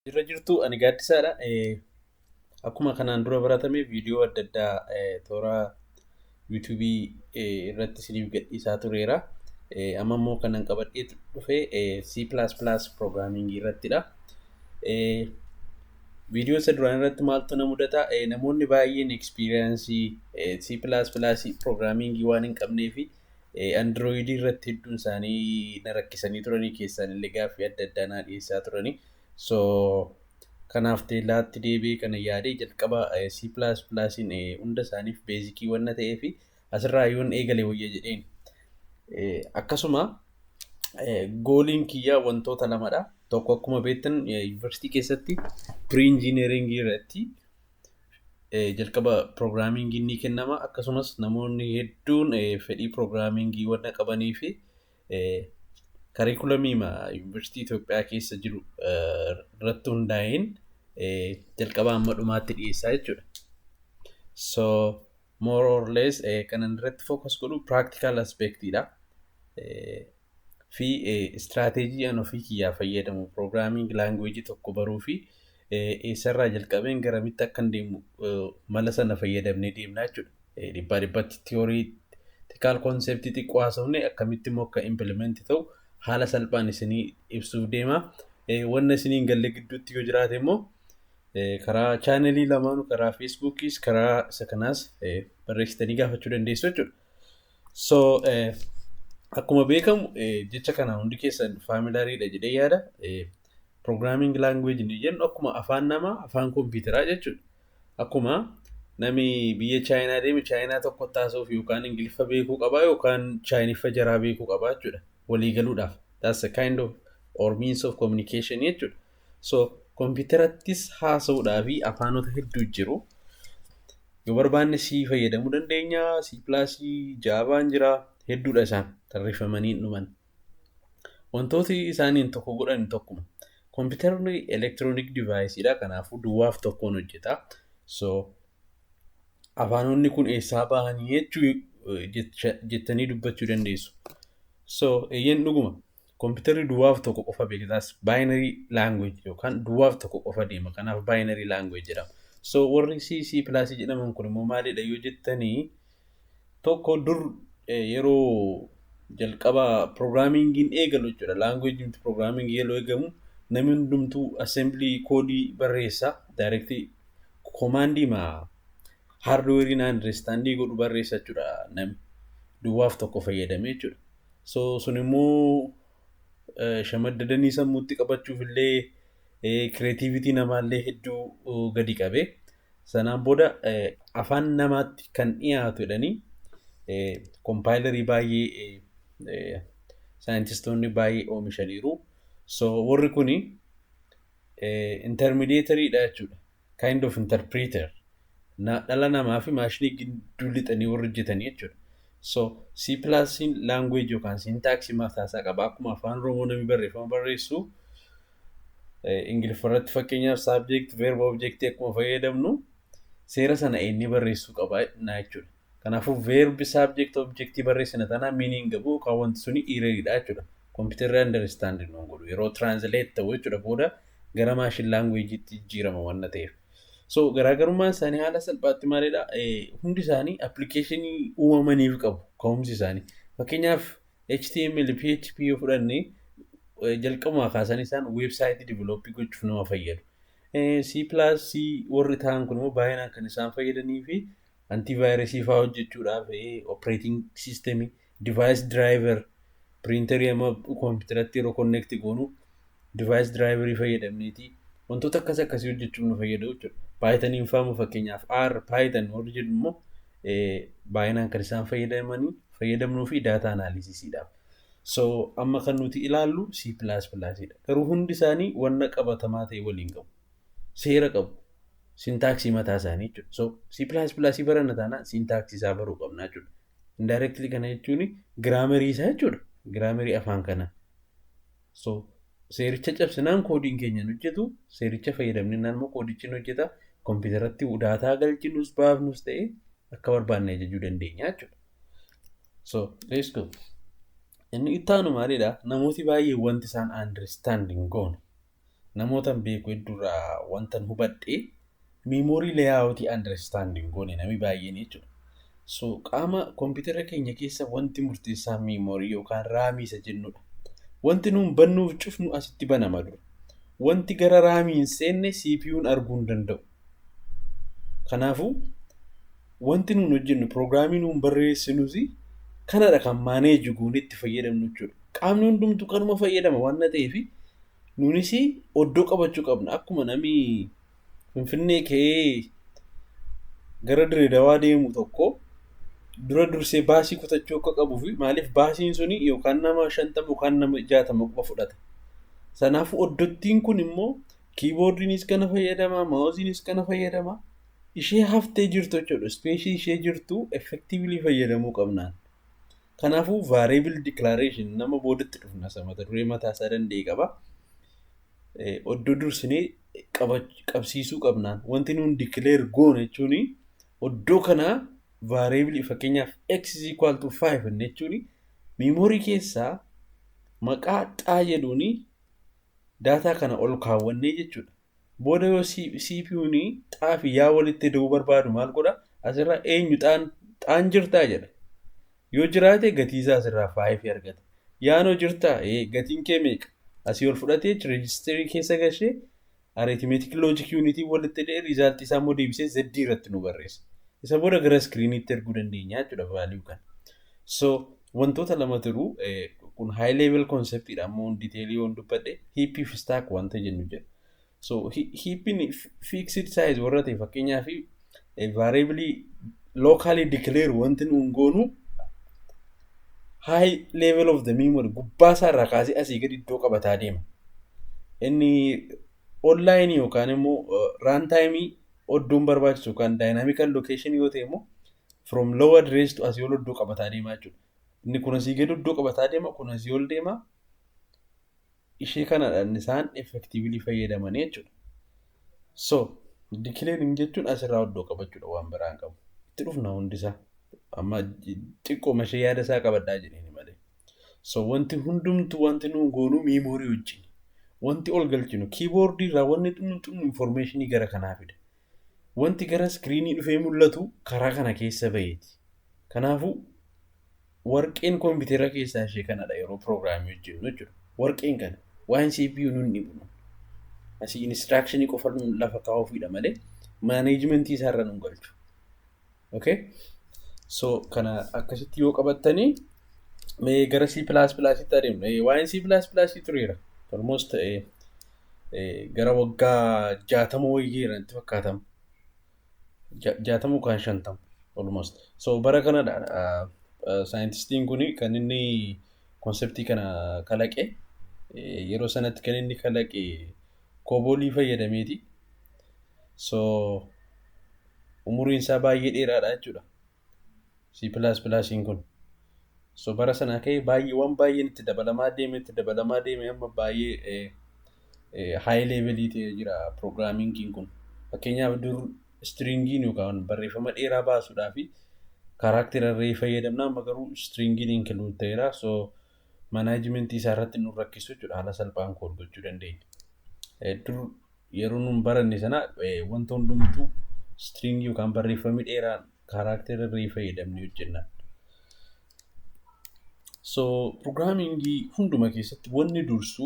Irra jirtu ani Gaaddisaadha. Akkuma kanaan dura baratame viidiyoo adda addaa toora yuutuubii irratti isiniif gadhiisaa tureera. Amma immoo kanan qabadhee dhufe C++ programming irrattidha. Viidiyoo isa duraan irratti maaltu na mudata? Namoonni baay'een experience C++ programming waan hin qabnee fi Android irratti hedduun isaanii na rakkisanii turanii, keessaan illee gaaffii adda addaa naa dhiyeessaa turanii. So kanaaf teellaatti deebi'ee kana yaadee jalqaba C++ hunda isaaniif basic wanna ta'ee fi asirraa yoon eegale wayya jedheen. Akkasuma goaliin kiyyaa wantoota lamadha. Tokko, akkuma beektan, yuunivarsiitii keessatti pre-engineering irratti jalqaba programming ni kennama. Akkasumas namoonni hedduun fedhii programming wanna qabanii fi curriculumii yuunivarsiitii Itoophiyaa keessa jiru irratti hundaa'een jalqaba hamma dhumaatti dhiyeessaa jechuudha. So more or less kanan irratti focus godhu practical aspectidha. Fi strategy an ofii kiyyaa fayyadamu programming language tokko baruu fi eessarraa jalqabeen garamitti akkan deemu mala sana fayyadamnee deemna jechuudha. Dhibbaa dhibbatti theoretical concept xiqqoo haasofne, akkamitti immoo akka implement ta'u haala salphaan isinii ibsuuf deema. Wanna isinii hin galle gidduutti yoo jiraate immoo karaa channelii lamaanuu, karaa Facebookiis karaa isa kanaas, barreessitanii gaafachuu dandeessu jechuudha. So akkuma beekamu, jecha kana hundi keessan familiariidha jedhee yaada. Programming language ni jennu akkuma afaan namaa afaan kompiitaraa jechuudha. Akkuma namni biyya Chaayinaa deeme Chaayinaa tokkotti haasa'uuf yookaan Ingiliffa beekuu qabaa yookaan Chaayiniffa jaraa beekuu qabaa jechuudha. Walii galuudhaaf. That's a kind of or means of communication jechuudha. So kompiitarattis haasa'uudhaa fi afaanota hedduu jiru. Yoo barbaanne C fayyadamuu dandeenya. C plus, Javaan jira. Hedduudha isaan tarreeffamanii hin dhuman. Wantooti isaaniin tokko godhan tokkuma. Kompiitarri electronic deviceiidha. Kanaafuu duwwaaf tokkoon hojjeta. So afaanonni kun eessaa bahanii jechuu jettanii dubbachuu dandeessu. So eeyyeen, dhuguma. Kompiitarri duwwaaf tokko qofa beeka. Binary language yookaan duwwaaf tokko qofa deema. Kanaaf binary language jedhama. So warri C, C plus jedhaman kun immoo maalidha yoo jettanii, tokko dur yeroo jalqaba programmingiin eegalu jechuudha. Languageiin programmingii yeroo eegamu namni hundumtuu assembly codeii barreessa. Direct commandii maa hardwareiin understandii godhu barreessa jechuudha, namni duwwaaf tokko fayyadamee jechuudha. So sun immoo shamaddadanii sammuutti qabachuuf illee creativity namaallee hedduu gadi qabe. Sanaan booda afaan namaatti kan dhiyaatu jedhanii compilerii baay'ee scientistoonni baay'ee oomishaniiru. So warri kuni intermediaryidha jechuudha. Kind of interpreter. Dhala namaa fi maashinii gidduu lixanii warri hojjetanii jechuudha. So C plusiin language yookaan syntaxii mataasaa qaba. Akkuma Afaan Oromoo namni barreeffama barreessu Ingiliffa irratti fakkeenyaaf subject, verb, object akkuma fayyadamnu seera sana eenyee barreessuu qaba jechuudha. Kanaafuu verb, subject, object barreessina tanaa meaning qabu yookaan wanti suni erroridha jechuudha. Kompiitarri understand nu godhu yeroo translate ta'u jechuudha, booda gara machine languageitti jijjiirama waan ta'eef. So garaagarummaan isaanii haala salphaatti maalidha? Hundi isaanii applicationii uumamaniif qabu ka'umsi isaanii. Fakkeenyaaf HTML, PHP yoo fudhanne, jalqabumaa kaasanii isaan websiteii developii gochuuf nama fayyadu. C plus C warri ta'an kun immoo baay'inaan kan isaan fayyadanii fi antivirusii fa'aa hojjechuudhaaf, operating systemii, device driver, printerii amma kompiitaratti yeroo connect goonu device driverii fayyadamneeti wantoota akkas akkasii hojjechuuf nu fayyadu jechuudha. Pythoniin fa'aa fakkeenyaaf R, Python warri jedhu immoo baay'inaan kan isaan fayyadamanii fayyadamnuu fi data analysisiidhaaf. So amma kan nuti ilaallu C plus plusidha. Garuu hundi isaanii wanna qabatamaa ta'e waliin qabu. Seera qabu. Syntaxii mataa isaanii jechuudha. So C plus plusii baranna taanaan syntaxii isaa baruu qabna jechuudha. Indirectly kana jechuun grammarii isaa jechuudha. Grammarii afaan kanaa. So seericha cabsinaan codeiin keenya hin hojjetu. Seericha fayyadamnaan immoo codeichi hin hojjeta. Kompiitaratti data galchinus baafnus ta'e akka barbaanne ajajuu dandeenya jechuudha. So let's go. Inni itti aanu maalidha? Namooti baay'ee wanti isaan understanding goone. Namootan beeku hedduurraa wantan hubadhe memory layout understanding goone namni baay'een jechuudha. So qaama kompiitara keenya keessa wanti murteessaan memory yookaan RAMii isa jennudha. Wanti nuun bannuuf cufnu asitti banama dura. Wanti gara RAMii hin seenne CPU'n arguu hin danda'u. Kanaafuu wanti nuun hojjennu, piroogiraamii nuun barreessinus kanadha kan manage goonee itti fayyadamnu jechuudha. Qaamni hundumtuu kanuma fayyadama waan ta'eef nuunis oddoo qabachuu qabna. Akkuma namni Finfinnee ka'ee gara Direedawaa deemu tokko dura dursee baasii kutachuu akka qabuu fi maaliif baasiin suni yookaan nama 50 yookaan nama 60 qofa fudhata. Sanaafuu oddottiin kun immoo keyboardiinis kana fayyadama, mouseiinis kana fayyadama. Ishee haftee jirtu jechuudha. Spaceii ishee jirtu effectively fayyadamuu qabnaan. Kanaafuu variable declaration nama boodatti dhufna, isa mata duree mataa isaa danda'e qaba. Oddoo dursinee qabsiisuu qabnaan. Wanti nuun declare goone jechuun oddoo kanaa variable, fakkeenyaaf x is equal to 5 jechuun memory keessaa maqaa xaa jedhuuni data kana ol kaawwannee jechuudha. Booda yoo CPU'n xaa fi yaa walitti ida'uu barbaadu maal godha? Asirraa eenyu xaan jirtaa jedha. Yoo jiraate gatii isaa asirraa 5 argata. Yaanoo jirtaa, gatiin kee meeqa? Asii ol fudhatee registerii keessa gashee arithmetic logic unitii walitti hidhee resultii isaa immoo deebisee Z irratti nu barreessa. Isa booda gara screeniitti erguu dandeenya jechuudha value kana. So wantoota lama jiru, kun high level conceptidha, ammoo detailii yoon dubbadhe heapii fi stack wanta jennu jira. So heapiin fixed size warra ta'e, fakkeenyaaf variably locally declare wanti nuun goonu high level of the memory gubbaa isaa irraa kaasee asii gadi iddoo qabataa deema. Inni online yookaan immoo runtime iddoon barbaachisu yookaan dynamic allocation yoo ta'e immoo from low address to asii ol iddoo qabataa deemaa jechuudha. Inni kun asii gadi iddoo qabataa deema, kun asii ol deema. Ishee kanadha inni isaan effectively fayyadamanii jechuudha. So declaring jechuun asirraa iddoo qabachuudha, waan biraan qabu. Itti dhufna hundisaa. Amma xiqqooma ishee yaada isaa qabadhaa jedhanii malee. So wanti hundumtu wanti nuun goonuu memory wajjin. Wanti ol galchinu keyboardii irraa wanni xunnu informationii gara kanaa fida. Wanti gara screenii dhufee mul'atu karaa kana keessa baheeti. Kanaafuu warqeen kompiitara keessaa ishee kanadha yeroo piroogiraamii hojjennu jechuudha. Warqeen kana waan CPU nun dhibu. Asii instructionii qofa lafa kaa'uufidha malee managementii isaarra nun galchu. Okay? So kana akkasitti yoo qabattanii mee gara C++ tti adeemnu. Waa'een C++ tureera. Almost gara waggaa 60 wayyeera natti fakkaatama. 60 yookaan 50 almost. So bara kanadha scientistiin kun kan inni conceptii kana kalaqe. Yeroo sanatti kan inni kalaqe COBOLii fayyadameeti. So umuriin isaa baay'ee dheeraadha jechuudha. C++ kun. So bara sanaa ka'ee baay'ee waan baay'een itti dabalamaa deeme, itti dabalamaa deeme, amma baay'ee high levelii ta'ee jira programmingiin kun. Fakkeenyaaf dur stringiin yookaan barreeffama dheeraa baasuudhaa fi character array fayyadamna, amma garuu stringiin include ta'eera. So managementii isaa irratti nu rakkisu jechuudha, haala salphaan code gochuu dandeenya. Dur yeroo nun baranne sana wanta hundumtuu stringii yookaan barreeffamni dheeraan character array fayyadamnee hojjenna. So programmingii hunduma keessatti wanni dursu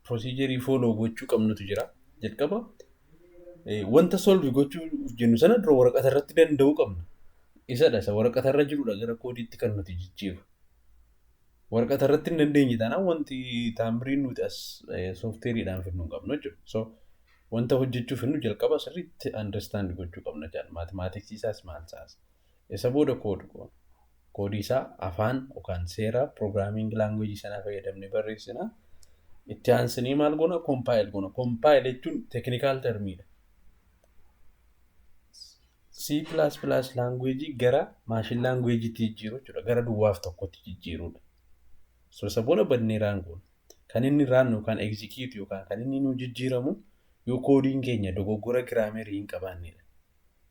procedurii follow gochuu qabnutu jira. Jalqaba wanta solve gochuuf jennu sana dura waraqata irratti danda'uu qabna. Isadha, isa waraqata irra jirudha gara codeiitti kan nuti jijjiirru. Waraqata irratti hin dandeenye taanaan wanti taamiriin nuti as softwareiidhaan fidnu hin qabnu jechuudha. So wanta hojjechuuf jennu jalqaba sirriitti understand gochuu qabna jechuudha. Mathematicsii isaas maal isaas. Isa booda code goona. Codeii isaa afaan yookaan seera programming languageii sanaa fayyadamnee barreessina. Itti aansinee maal goona? Compile goona. Compile jechuun technical termiidha. C++ languageii gara machine languageiitti jijjiiruu jechuudha. Gara duwwaaf tokkotti jijjiiruudha. So isa booda bannee run goona. Kan inni run yookaan execute yookaan kan inni nu jijjiiramu yoo codeiin keenya dogoggora grammarii hin qabaannedha.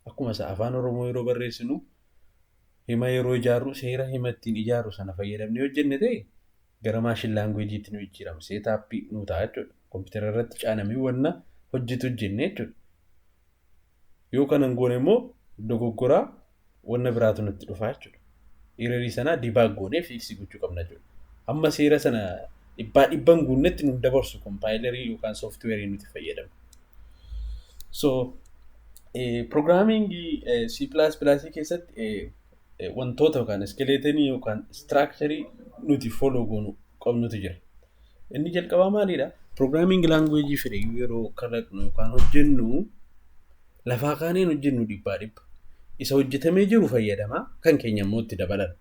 Akkuma isa Afaan Oromoo yeroo barreessinu, hima yeroo ijaarru, seera hima ittiin ijaarru sana fayyadamnee hojjenne ta'e gara machine languageiitti nu jijjiirama. Setupii nu ta'a jechuudha. Kompiitara irratti caanamee wanna hojjetu hojjenne jechuudha. Yoo kana hin goone immoo dogoggoraa wanna biraatu nutti dhufa jechuudha. Errorii sana debug goonee fix gochuu qabna jechuudha. Hamma seera sana dhibbaa dhibban guunnetti nu dabarsu compilerii yookaan sooftiweerii nuti fayyadamnu. So programmingii C++ keessatti wantoota yookaan skeletonii yookaan structurii nuti follow goonu qabnutu jira. Inni jalqabaa maalidha? Programming language fedhe yeroo kalaqnu yookaan hojjennu lafaa kaaneen hojjennu dhibbaa dhibba. Isa hojjetamee jiru fayyadamaa kan keenya immoo itti dabalan.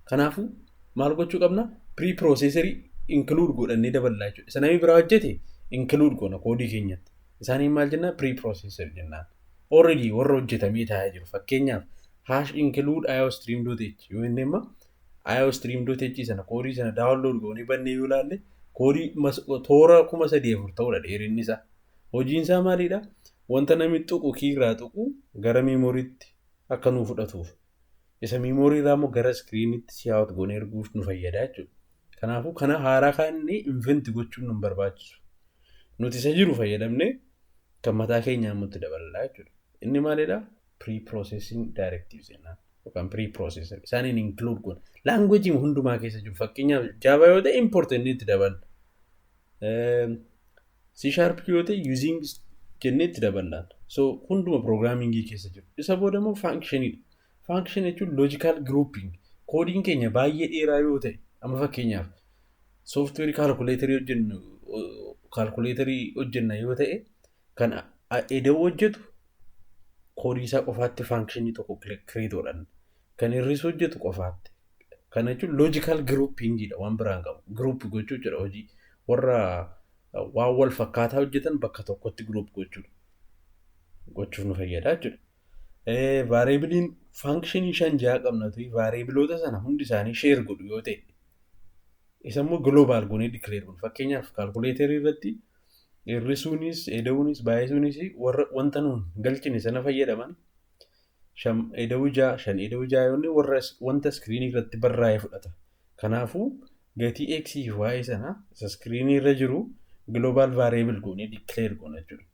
Kanaafuu maal gochuu qabna? Pre-processorii include godhannee daballaa jechuudha. Isa namni biraa hojjete include goona koodii keenyatti. Isaaniin maal jennaa? Pre-processor jennaan. Already warra hojjetamee taa'aa jiru. Fakkeenyaaf #include iostream.h yoo inni immoo iostream.h sana koodii sana download goonee bannee yoo ilaalle koodii toora 3004 ta'udha dheerinni isaa. Hojiin isaa maalidha? Wanta namni tuqu kiirraa tuqu gara memoryitti akka nuu fudhatuuf. Isa memory irraa immoo gara screenitti cout goonee erguuf nu fayyada jechuudha. Kanaafuu kana haaraa kaannee invent gochuun nu barbaachisu. Nuti isa jiru fayyadamnee kan mataa keenyaa immoo itti daballaa jechuudha. Inni maalidha? Pre-processing directives jennaan yookaan pre-processor isaaniin include goona. Language hundumaa keessa jiru. Fakkeenyaaf Java yoo ta'e import inni itti daballa. C# yoo ta'e using jennee itti daballaan. So hunduma programmingii keessa jiru. Isa booda immoo functionidha. Function jechuun logical grouping. Koodiin keenya baay'ee dheeraa yoo ta'e, amma fakkeenyaaf sooftiweerii calculatorii hojjennu, calculatorii hojjenna yoo ta'e, kan eda'uu hojjetu koodii isaa qofaatti functionii tokko create godhanna. Kan hir'isuu hojjetu qofaatti. Kana jechuun logical groupingidha, waan biraan qabu. Group gochuu jechuudha, hojii warra waan wal fakkaataa hojjetan bakka tokkotti group gochuudha. Gochuuf nu fayyada jechuudha. Variableiin functionii shan ja'a qabna ta'e, variableoota sana hundi isaanii share godhu yoo ta'e, isa immoo global goonee declare godhu. Fakkeenyaaf calculatorii irratti hir'isuunis, eda'uunis, baay'isuunis warra wanta nuun galchine sana fayyadaman, shan eda'uu ja'a, shan eda'uu ja'a yoonni warra wanta screenii irratti barraa'ee fudhata. Kanaafuu gatii x fi y sana isa screenii irra jiru global variable goonee declare goona jechuudha.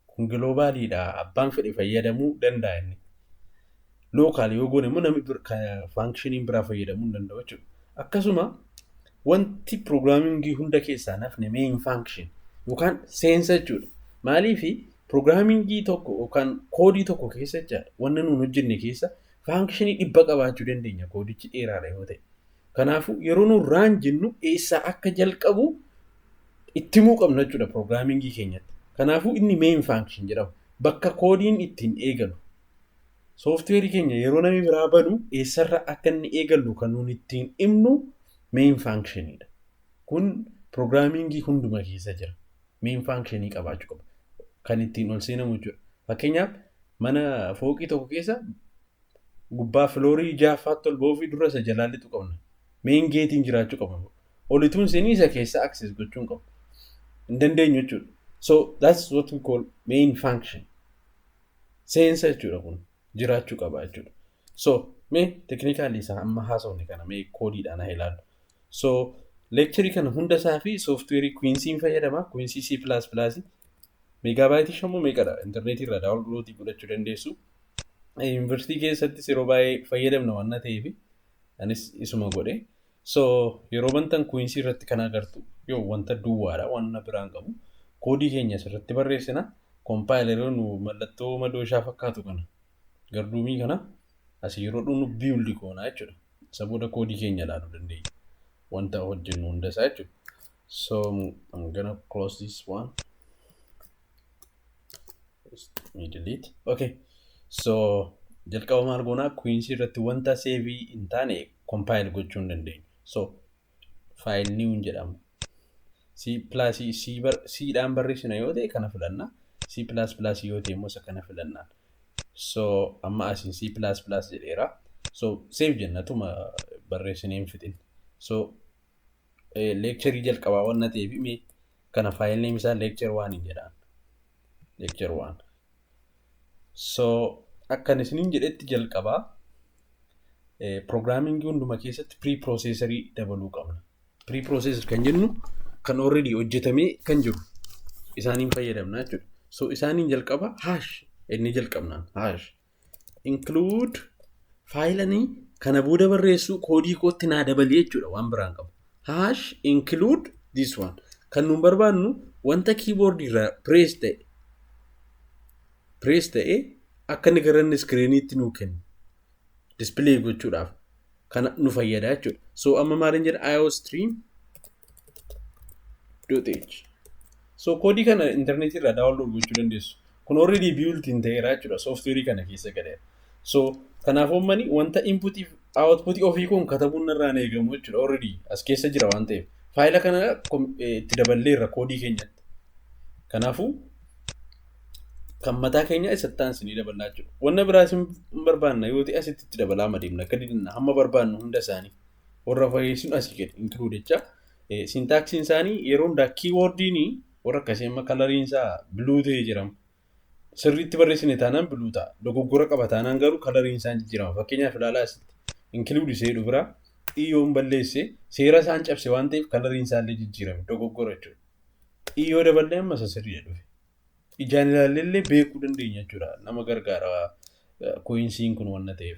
Kun globaliidha, abbaan fedhe fayyadamuu danda'a inni. Local yoo goone immoo namni functioniin biraa fayyadamuu hin danda'u jechuudha. Akkasuma wanti programmingii hunda keessaa nafne main function yookaan seensa jechuudha. Maaliifi programmingii tokko yookaan koodii tokko keessa jechaadha. Wanna nuun hojjenne keessa functionii 100 qabaachuu dandeenya koodichi dheeraadha yoo ta'e. Kanaafuu yeroo nuun run jennu eessaa akka jalqabu itti himuu qabna jechuudha programmingii keenyatti. Kanaafuu inni main function jedhama. Bakka koodiin ittiin eegalu. Sooftiweerii keenya yeroo namni biraa banu eessarra akka inni eegalu kan nuun ittiin himnu main functionidha. Kun programmingii hunduma keessa jira. Main functionii qabaachuu qaba. Kan ittiin ol seenamu jechuudha. Fakkeenyaaf mana fooqii tokko keessa gubbaa floorii ja'affaatti ol ba'uu fi dura isa jalaa lixu qabna. Main gateiin jiraachuu qaba. Olituun seenii isa keessa access gochuu hin qabu. Hin dandeenyu jechuudha. So that's what we call main function. Seensa jechuudha, kun jiraachuu qaba jechuudha. So mee technicalii isaa amma haasofne kana mee koodiidhaan haa ilaallu. So lecturii kana hunda isaa fi sooftiweerii Quincy'n fayyadama. Quincy C++. Megabyteii shammoo meeqadha? Intarneetii irraa downloadii godhachuu dandeessu. Yuunivarsiitii keessattis yeroo baay'ee fayyadamna waan ta'eef anis isuma godhe. So yeroo bantan Quincy irratti kan agartu yoo wanta duwwaadha, waan biraan qabu. Koodii keenya asirratti barreessina. Compilerii nu mallattoo madooshaa fakkaatu kana garduumii kana asii yeroo dhumnu build goona jechuudha. Isa booda koodii keenya ilaaluu dandeenya. Wanta hojjennu hunda isaa jechuudha. So I'm gonna close this one. Let me delete. Okay. So jalqaba maal goonaa? Quincy irratti wanta saveii hin taane compile gochuu hin dandeenyu. So file new jedhama. C plus C dhaan barreessina yoo ta'e kana filanna. C plus plus yoo ta'e immoo isa kana filannaan. So amma asiin C plus plus jedheera. So save jenna, tuma barreessinee hin fixin. So lectureii jalqabaa waan ta'eef mee kana file name isaa lecture one hin jedhaan. Lecture one. So akkan isiniin jedhetti jalqabaa programmingii hunduma keessatti pre-processorii dabaluu qabna. Pre-processor kan jennu kan already hojjetamee kan jiru. Isaaniin fayyadamna jechuudha. So isaaniin jalqaba hash inni jalqabnaan hash include faayilanii kana booda barreessuu koodii kootti naa dabalee jechuudha, waan biraan qabu. Hash include this one. Kan nuun barbaannu wanta keyboard irraa press ta'e akka inni gara inni screeniitti nuu kennu display gochuudhaaf kana nu fayyada jechuudha. So amma maaliin jedha? Iostream dot h. So koodii kana intarneetii irraa download gochuu dandeessu. Kun already built in ta'eera jechuudha, software kana keessa galeera. So kanaafuu mani wanta inputii fi outputii ofii kun katabuun irraa eegamu jechuudha, already as keessa jira waan ta'eef. Faayila kana itti daballeerra koodii keenyatti. Kanaafuu kan mataa keenya isatti aansinii daballaa jechuudha. Wanna biraas hin barbaanna yoo ta'e asitti itti dabalaa adeemna, akka didinna hamma barbaannu hunda isaanii. Warra fayyisuun asii gadi include jecha. Syntaxiin isaanii yeroo hundaa keywordiin warra akkasii amma coloriin isaa blue ta'ee jedhama. Sirriitti barreessine taanaan blue ta'a. Dogoggora qaba taanaan garuu coloriin isaa jijjiirama. Fakkeenyaaf ilaalaa, asitti include isee biraa xiyyoon balleesse seera isaan cabse waan ta'eef coloriin isaa illee jijjiirame, dogoggora jechuudha. Xiyyoo daballee amma isa sirrii dhufe. Ijaan ilaallee beekuu dandeenya jechuudha. Nama gargaara coinciin kun wanna ta'eef.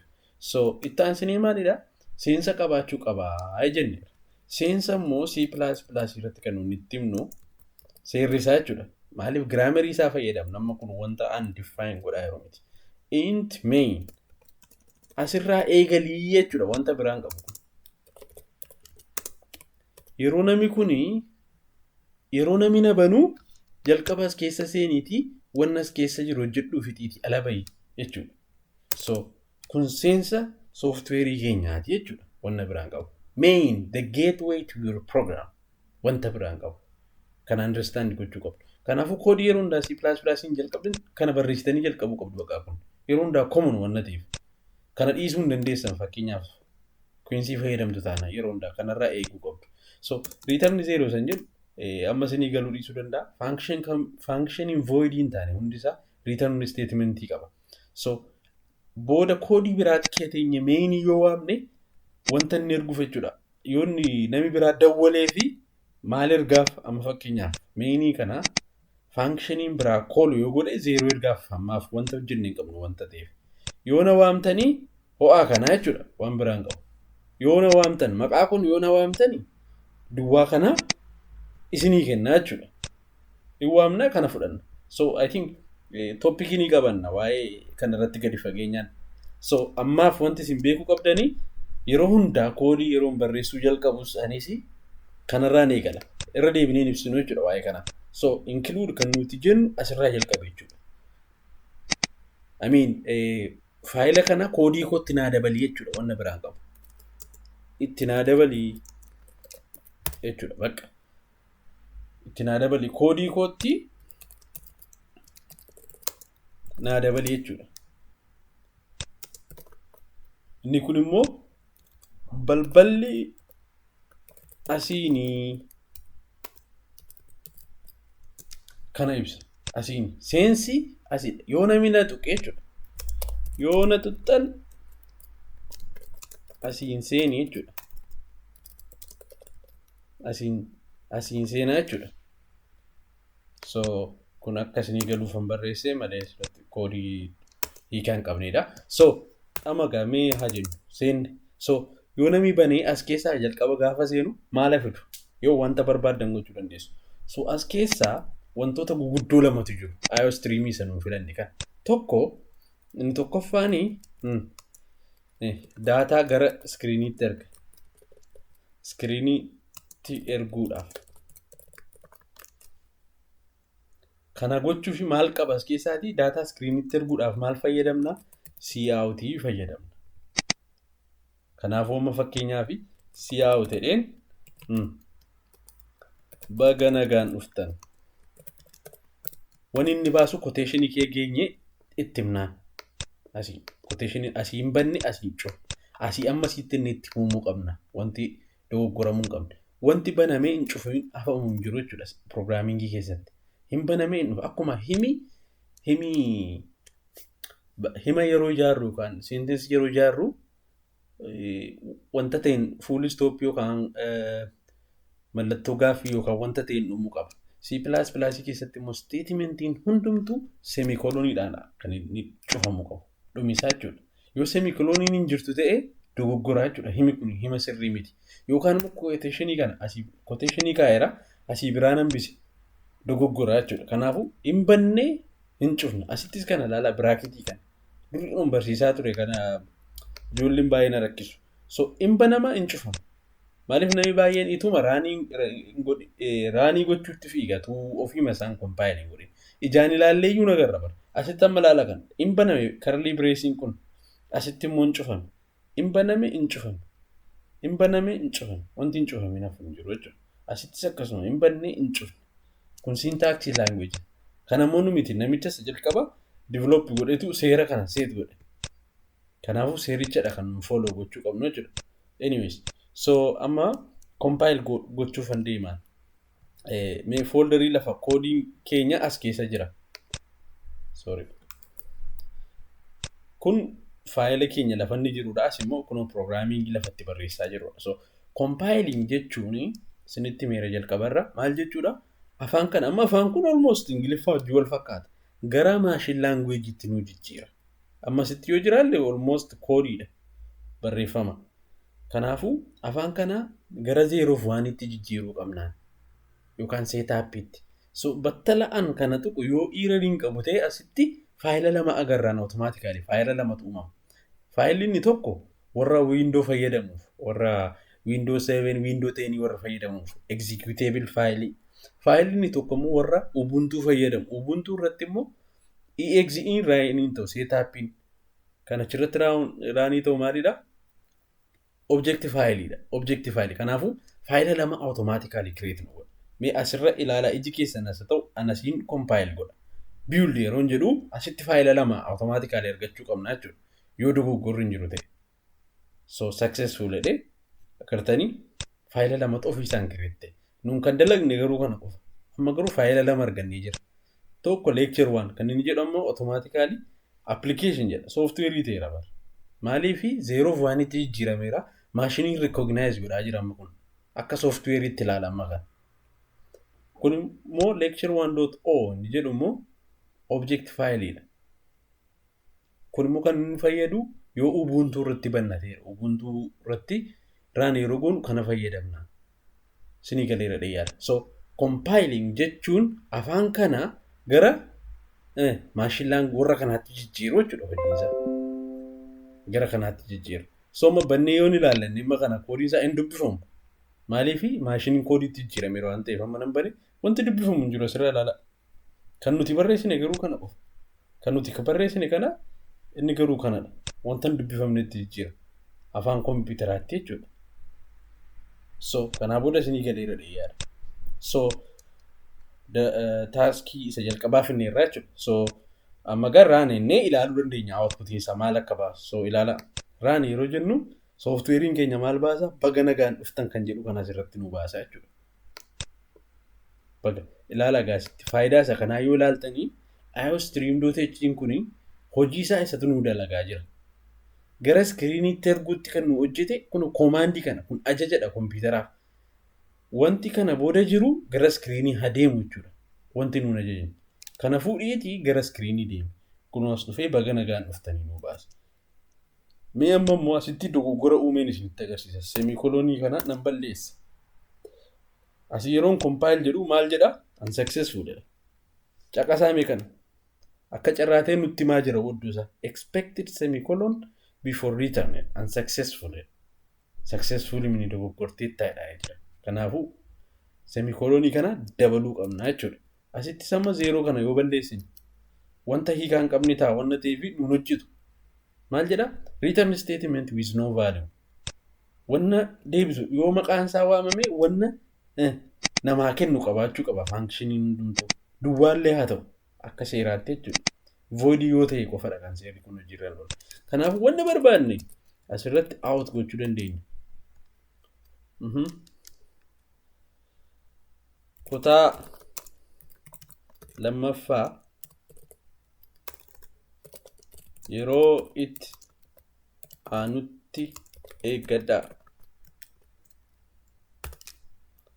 So itti aansinee maalidha? Seensa qabaachuu qabaa jenne. Seensa immoo C++ irratti kan nuti itti himnu seerri isaa jechuudha. Maaliif grammarii isaa fayyadamna? Amma kun wanta undefine godhaa yeroo miti. Int main asirraa eegalii jechuudha, wanta biraan qabu kun. Yeroo namni kuni yeroo namni na banuu jalqaba as keessa seeniitii wanna as keessa jiru hojjedhuu fixiitii ala bahi jechuudha. So kun seensa softwareii keenyaati jechuudha, wanna biraan qabu. Main, the gateway to your program, wanta biraan qabu. Kana understand gochuu qabdu. Kanaafuu koodii yeroo hundaa C++ hin jalqabdan kana barreessitanii jalqabuu qabdu bakka kun. Yeroo hundaa common wanna ta'eef. Kana dhiisuu hin dandeessan, fakkeenyaaf Quincy fayyadamtu taana yeroo hundaa kanarraa eeguu qabdu. So return zero san jedhu amma isinii galuu dhiisuu danda'a. Function void hin taane hundisaa return statementii qaba. So booda koodii biraatti keeteenye mainii yoo waamne wanta inni erguuf jechuudha. Yoo inni namni biraa dawwalee fi maal ergaaf? Amma fakkeenyaaf mainii kana functioniin biraa call yoo godhe zero ergaaf, ammaaf wanta hojjenne hin qabnu wanta ta'eef. Yoo na waamtanii ho'aa kanaa jechuudha, waan biraan qabu. Yoo na waamtan maqaa kun yoo na waamtanii duwwaa kana isinii kennaa jechuudha. Hin waamna, kana fudhanna. So I think topicii ni qabanna waa'ee kana irratti gadi fageenyaan. So ammaaf wanti isin beekuu qabdanii yeroo hundaa koodii yeroo barreessuu jalqabus anis kanarraan eegala. Irra deebineen ibsinu jechuudha waa'ee kanaa. So include kan nuti jennu asirraa jalqabe jechuudha. I mean, faayila kana koodii kootti naa dabalii jechuudha, wanna biraan qabu. Itti naa dabalii jechuudha bakka. Itti naa dabalii, koodii kootti naa dabalii jechuudha. Inni kun immoo balballi asiinii kana ibsa. Asiin seensi asiidha. Yoo namni na tuqe jechuudha. Yoo na tuqxan asiin seeni jechuudha. Asiin seenaa jechuudha. So kun akka isinii galuufan barreesse malee asirratti koodii hiikaa hin qabnedha. So amma gamee haa jennu seenne. So yoo namni banee as keessaa jalqaba gaafa seenu maal fidu? Yoo wanta barbaaddan gochuu dandeessu. So as keessaa wantoota guguddoo lamatu jiru. iO streamii isa nuun filanne kan. Tokko, inni tokkoffaani data gara screeniitti erga. Screeniitti erguudhaaf. Kana gochuuf maal qaba as keessaatii? Data screeniitti erguudhaaf maal fayyadamna? Cout fayyadamna. Kanaafuu amma fakkeenyaaf cout jedheen "baga nagaan dhuftan". Wanni inni baasu quotationii kee geenye itti himnaan. Asii quotationii asii hin banne, asii cufu. Asii amma asitti inni itti himuu qabna. Wanti dogoggoramuu hin qabne. Wanti banamee hin cufamin hafamu hin jiru jechuudha programmingii keessatti. Hin banamee hin dhufa. Akkuma himi hima yeroo ijaarru yookaan sentence yeroo ijaarru wanta ta'een full stop yookaan mallattoo gaaffii yookaan wanta ta'een dhumuu qaba. C++ keessatti immoo statementiin hundumtuu semicoloniidhaan kan inni cufamu qabu. Dhumisaa jechuudha. Yoo semicoloniin hin jirtu ta'e dogoggoraa jechuudha. Himi kun hima sirrii miti. Yookaan immoo quotationii kana asii quotationii kaa'eera, asii biraan hambise, dogoggoraa jechuudha. Kanaafuu hin bannee hin cufne. Asittis kana ilaalaa, bracketii kana. Durri barsiisaa ture kana ijoolleen baay'ee na rakkisu. So hin banama, hin cufama. Maaliif namni baay'een ituma runii gochuutti fiigatu, ofiima isaan compile hin godhin. Ijaan ilaallee iyyuu nagarra bara. Asitti amma ilaala, kana. Hin baname curly braceiin kun, asitti immoo hin cufame. Hin baname, hin cufame. Hin baname, hin cufame. Wanti hin cufamin hafu hin jiru jechuudha. Asittis akkasuma hin bannee, hin cufne. Kun syntaxii languageii. Kana immoo nu miti, namicha isa jalqaba develop godhetu seera kana set godhe. Kanaafuu seerichadha kan nu follow gochuu qabnu jechuudha. Anyways, so amma compile gochuufan deemaan. Mee folderii lafa koodiin keenya as keessa jira. Sorry. Kun faayila keenya lafa inni jirudha. As immoo kun programmingii lafatti barreessaa jirudha. So compiling jechuun isinitti meera jalqabarra maal jechuudha? Afaan kana amma afaan kun almost Ingiliffaa wajjin wal fakkaata. Gara machine languageiitti nu jijjiira. Ammasitti yoo jiraalle almost koodiidha barreeffama. Kanaafuu afaan kana gara zeroof oneitti jijjiiruu qabnaan yookaan setupiitti. So battala an kana tuqu yoo erroriin qabu ta'e, asitti faayila lama agarraan, automatically faayila lamatu uumama. Faayilli inni tokko warra Windows fayyadamuuf, warra Windows 7, Windows 10 warra fayyadamuuf executable faayilii. Faayilli inni tokko immoo warra Ubuntu fayyadamu. Ubuntu irratti immoo EXE runiin ta'u setupiin kan achirratti runii ta'u maalidha? Object faayiliidha. Object faayilii. Kanaafuu faayila lama automatically create nu godha. Mee asirra ilaalaa, iji keessan as ta'u anasiin compile godha. Build yeroo jedhu asitti faayila lama automatically argachuu qabna jechuudha. Yoo dogoggorri hin jiru ta'e. So successful jedhee, agartanii, faayila lamatu ofiisaan create ta'e. Nuun kan dalagne garuu kana qofa. Amma garuu faayila lama argannee jira. Tokko lecture one kan inni jedhu ammoo automatically application jedha. Softwareii ta'eera bara. Maaliifi zeroof oneitti jijjiirameera. Maashiniin recognize godhaa jira amma kun. Akka softwareiitti ilaala amma kana. Kun immoo lecture one dot o inni jedhu immoo object faayiliidha. Kun immoo kan inni fayyadu yoo Ubuntu irratti bannateera. Ubuntu irratti run yeroo goonu kana fayyadamna. Sinii galeera dhiyyaadha. So compiling jechuun afaan kana gara machine language warra kanaatti jijjiiru jechuudha hojiin isaa. Gara kanaatti jijjiiru. So amma bannee yoon ilaallan dhimma kana, koodiin isaa hin dubbifamu. Maaliifi maashiniin koodiitti jijjiirameera waan ta'eef, amma nan bane wanti dubbifamu hin jiru, asirra ilaala. Kan nuti barreessine garuu kana qofa. Kan nuti barreessine kana, inni garuu kanadha. Wanta hin dubbifamnetti jijjiira. Afaan kompiitaraatti jechuudha. So kanaa booda isinii galeera dhiyyaadha. So taskii isa jalqabaa finneerra jechuudha. So amma gara run innee ilaaluu dandeenya outputiin isaa maal akka baasu. So ilaala, run yeroo jennu softwareiin keenya maal baasa? Baga nagaan dhuftan kan jedhu kan asirratti nu baasa jechuudha. Baga ilaala gaasitti faayidaa isa kanaa yoo ilaaltanii, iostream.h kun hojii isaa isatu nu dalagaa jira. Gara screeniitti erguutti kan nu hojjete kun commandii kana, kun ajajadha kompiitaraaf. Wanti kana booda jiru gara screenii adeemu jechuudha. Wanti nuun ajajne. Kana fuudheetii gara screenii deema. Kun as dhufee baga nagaan dhuftanii nu baasa. Mee amma immoo asitti dogoggora uumeen isinitti agarsiisa. Semicolonii kana nan balleessa. Asii yeroon compile jedhu maal jedha? Unsuccessful jedha. Caqasaa mee kana. Akka carraatee nutti himaa jira oddoo isaa. Expected semicolon before return, unsuccessful. Successful mini, dogoggortee taa'edha jira. Kanaafuu semicolonii kana dabaluu qabna jechuudha. Asitti sama zero kana yoo balleessine wanta hiikaa hin qabne ta'a wanna ta'eef nuun hojjetu. Maal jedha? Return statement with no value. Wanna deebisu yoo maqaan isaa waamame wanna namaa kennu qabaachuu qaba functioniin hundumtuu. Duwwaallee haa ta'u akka seeraatti jechuudha. Void yoo ta'e qofadha kan seerri kun hojiirra oolu. Kanaafuu wanna barbaanne asirratti out gochuu dandeenya. Kutaa lammaffaa yeroo itti aanutti eeggadhaa.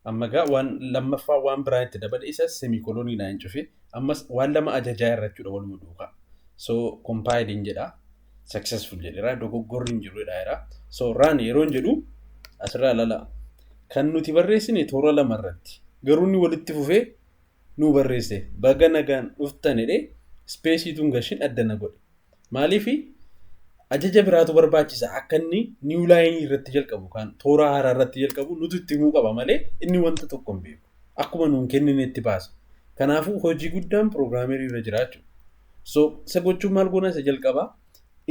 Amma gaa waan lammaffaa waan biraa itti dabale, isa semicoloniidhaan hin cufe. Ammas waan lama ajajaa irra jechuudha waluma duukaa. So compile jedha. Successful jedheera. Dogoggorri hin jiru jedha. So run yeroo hin jedhu asirraa lala. Kan nuti barreessine toora lama irratti. Garuu inni walitti fufee nu barreesse. Baga nagaan dhuftan jedhee spaceiituun gashin adda na godhe. Maaliifi? Ajaja biraatu barbaachisa. Akka inni new line irratti jalqabu, kan toora haaraa irratti jalqabu nuti itti himuu qaba malee inni wanta tokko hin beeku. Akkuma nuun kennine itti baasa. Kanaafuu hojii guddaan programmerii irra jira jechuudha. So isa gochuun maal goona? Isa jalqabaa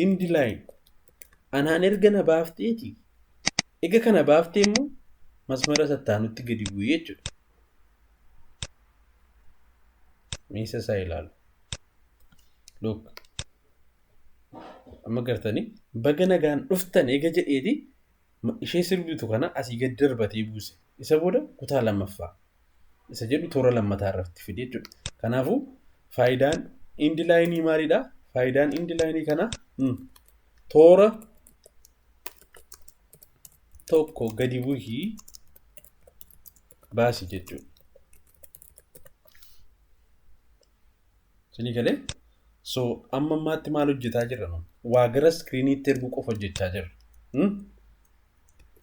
end line. Anaan erga na baafteeti. Ega kana baaftee immoo masmara sattaanutti gadi bu'ee jechuudha. Meeshaa isaa ilaalu. Look. Amma gartanii baga nagaan dhuftan eega jedheeti ishee sirbitu kana asii gad darbatee buuse. Isa booda kutaa lammaffaa isa jedhu toora lammataa irratti fide jechuudha. Kanaafuu faayidaan end lineii maalidha? Faayidaan end lineii kana toora tokko gadi buhii baasi jechuudha. Isinii galee? So amma ammaatti maal hojjetaa jirra nu? Waa gara screeniitti erguu qofa hojjechaa jirra.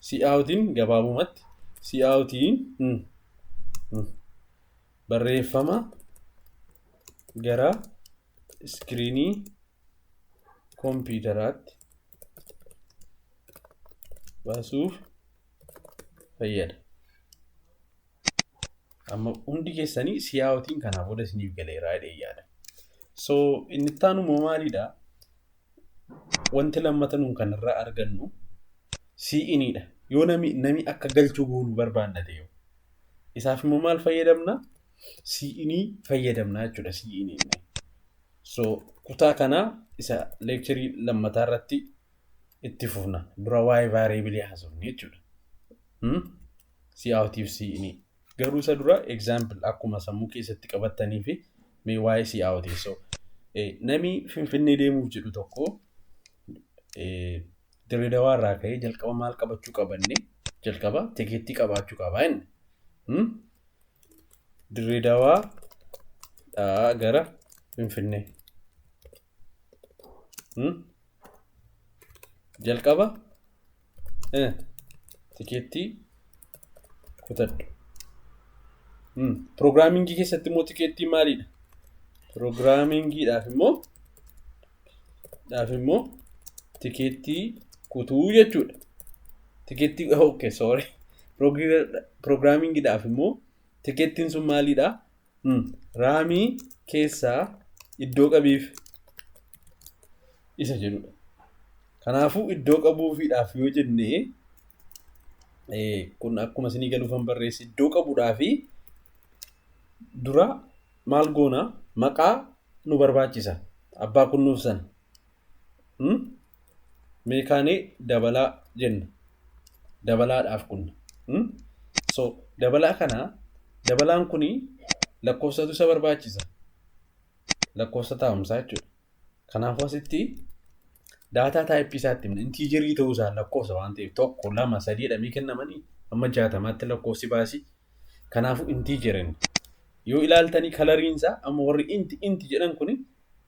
Cout'iin gabaabumatti cout'iin barreeffama gara screenii kompiitaraatti baasuuf fayyada. Amma hundi keessanii cout'iin kanaa booda isiniif galeeraa jedhee yaada. So inni itti aanu immoo maalidha? Wanti lammata nuun kanarraa argannu cinidha. Yoo nami akka galchuu goonuu barbaanna ta'e isaaf immoo maal fayyadamna? Cinii fayyadamna jechuudha ciniin. So kutaa kanaa isa lectureii lammataa irratti itti fufna. Dura waa'ee variableii haasofne jechuudha. Coutiif cinii. Garuu isa dura example akkuma sammuu keessatti qabattanii fi mee waa'ee coutii. So nami Finfinnee deemuuf jedhu tokko Dirree Dawaa irraa ka'ee jalqaba maal qabachuu qabanne? Jalqaba tikeettii qabaachuu qaba inni. Dirree Dawaa gara Finfinnee. Jalqaba tikeettii kutadhu. Programmingii keessatti immoo tikeettiin maalidha? Programmingiidhaaf immoo tikeettii kutuu jechuudha. Tikeettii, okay, sorry. Programmingiidhaaf immoo tikeettiin sun maalidha? RAMii keessaa iddoo qabiif isa jedhudha. Kanaafuu iddoo qabuufiidhaaf yoo jennee, kun akkuma isinii galuufan barreesse, iddoo qabuudhaafi dura maal goona? Maqaa nu barbaachisa. Abbaa kunnuuf sana. Meekaanee dabalaa jenna. Dabalaadhaaf kunna. So dabalaa kana, dabalaan kuni lakkoofsatu isa barbaachisa. Lakkoofsa taa'umsaa jechuudha. Kanaafuu asitti data typeii isaatti himna. Integerii ta'uu isaa, lakkoofsa waan ta'eef, tokko, lama, sadii jedhamee kennamanii amma 60tti lakkoofsi baasii. Kanaafuu integeriin. Yoo ilaaltanii coloriin isaa amma warri int int jedhan kuni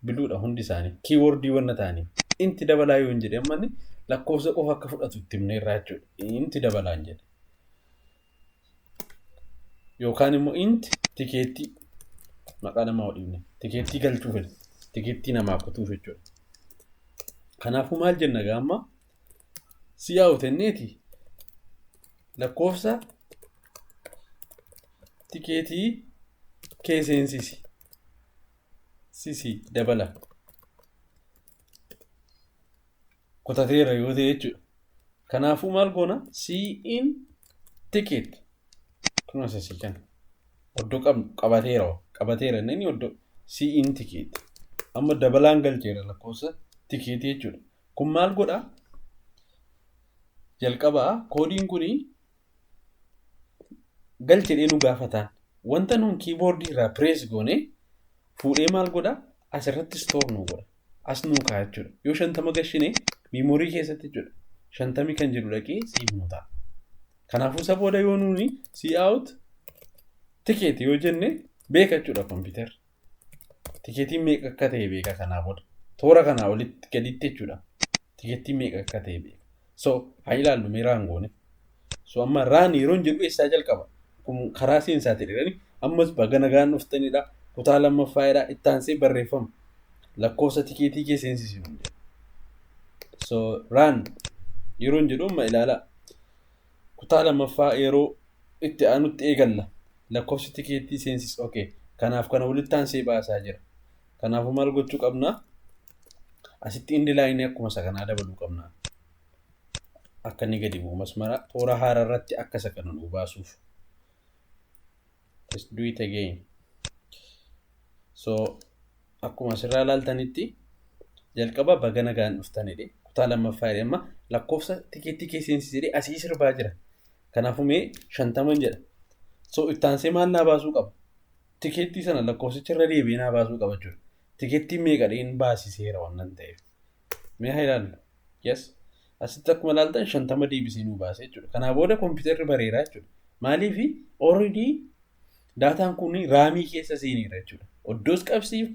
bluedha hundi isaanii. Keywordii wanna ta'aniif. Int dabalaa yoo hin jedhe, amma inni lakkoofsa qofa akka fudhatu itti himne irraa jechuudha. Int dabalaa hin jedhe. Yookaan immoo int tikeettii maqaa namaa hodhifne tikeettii galchuu fedhe, tikeettii namaa kutuuf jechuudha. Kanaafuu maal jenna gaa amma? Cout jenneeti lakkoofsa tikeetii kee seensisi sisi dabala kutateera yoo ta'e jechuudha. Kanaafuu maal goona? Cin ticket kun asii kana oddoo qabateera, qabateera inni oddoo cin ticket amma dabalaan galcheera lakkoofsa tikeetii jechuudha. Kun maal godhaa? Jalqabaa codeiin kuni galchedhee nu gaafataan. Wanta nuun keyboardii irraa press goone fuudhee maal godhaa? Asirratti store nu godha. As nuu kaa'a jechuudha. Yoo 50 gashine memory keessatti jechuudha. 50 kan jedhu dhaqee save nu ta'a. Kanaafuu isa booda yoo nuuni cout ticket yoo jenne beeka jechuudha kompiitarri. Tikeetiin meeqa akka ta'e beeka kanaa booda. Toora kanaa olitti gaditti jechuudha. Tikeettiin meeqa akka ta'e beeka. So haa ilaallu, mee run goone. So amma run yeroo jedhu eessaa jalqaba? Kun karaa seensaati jedhani ammas baga nagaan dhuftanidha. Kutaa lammaffaadha. Itti aansee barreeffama. Lakkoofsa tikeetii kee seensisi. So run yeroo jedhu amma ilaalaa. Kutaa lammaffaa yeroo itti aanutti eegalla. Lakkoofsi tikeetii seensis. Okay. Kanaaf kana walitti aansee baasaa jira. Kanaafuu maal gochuu qabnaa? Asitti end line akkuma isa kanaa dabaluu qabna. Akka inni gadi bu'u masmara toora haaraa irratti akka isa kana nu baasuuf. Let's do it again. So akkuma asirraa ilaaltanitti jalqaba baga nagaan dhuftanidha. Kutaa lammaffaa jedhee amma lakkoofsa tikeettii kee seensisi jedhee asii sirbaa jira. Kanaafuu mee 50n jedha. So itti aansee maal naa baasuu qaba? Tikeettii sana lakkoofsicha irra deebi'ee naa baasuu qaba jechuudha. Tikeettiin meeqa dheen baasiseera waan ta'eef. Mee haa ilaallu. Yes. Asitti akkuma ilaaltan 50 deebisee nuu baase jechuudha. Kanaa booda kompiitarri bareeraa jechuudha. Maaliif? Already daataan kun RAMii keessa seeneera jechuudha. Iddoos qabsiif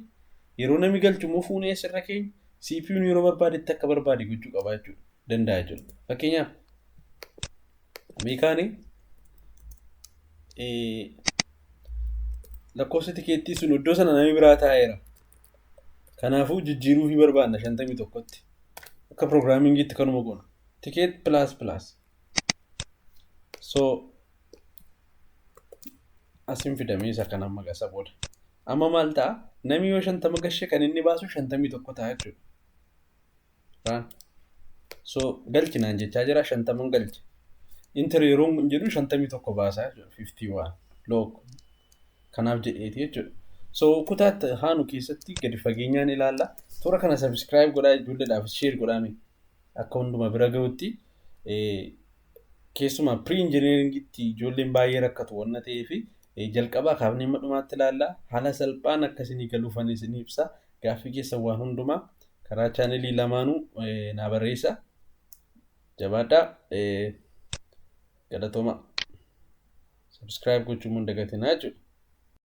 yeroo namni galchu immoo fuunee asirra keenya CPU'n yeroo barbaadetti akka barbaade gochuu qaba jechuudha. Danda'a jechuudha. Fakkeenyaaf Ameerikaanii lakkoofsa tikeettii sun iddoo sana namni biraa taa'eera. Kanaafuu jijjiiruu fi barbaadna 51tti. Akka programmingiitti kanuma goona. Ticket plus plus. So asin fidamee isa kana amma gasa booda. Amma maal ta'a? Namni yoo 50 gashe kan inni baasu 51 ta'a jechuudha. Run. So galchinaan jechaa jira, 50n galche. Enter yeroo jedhu 51 baasaa jechuudha. 51. Look. Kanaaf jedheeti jechuudha. So kutaatti haanu keessatti gadi fageenyaan ilaalla. Toora kana subscribe godhaa, ijoolleedhaaf share godhaame akka hunduma bira gahutti. Keessumaa pre engineeringitti ijoolleen baay'ee rakkatu waan ta'eef jalqabaa kaafnee hamma dhumaatti ilaalla. Haala salphaan akka isinii galuufan isinii ibsa. Gaaffii keessan waan hundumaa karaa channelii lamaanuu naa barreessa. Jabaadhaa. Galatooma. Subscribe gochuu hin dagatinaa jechuudha.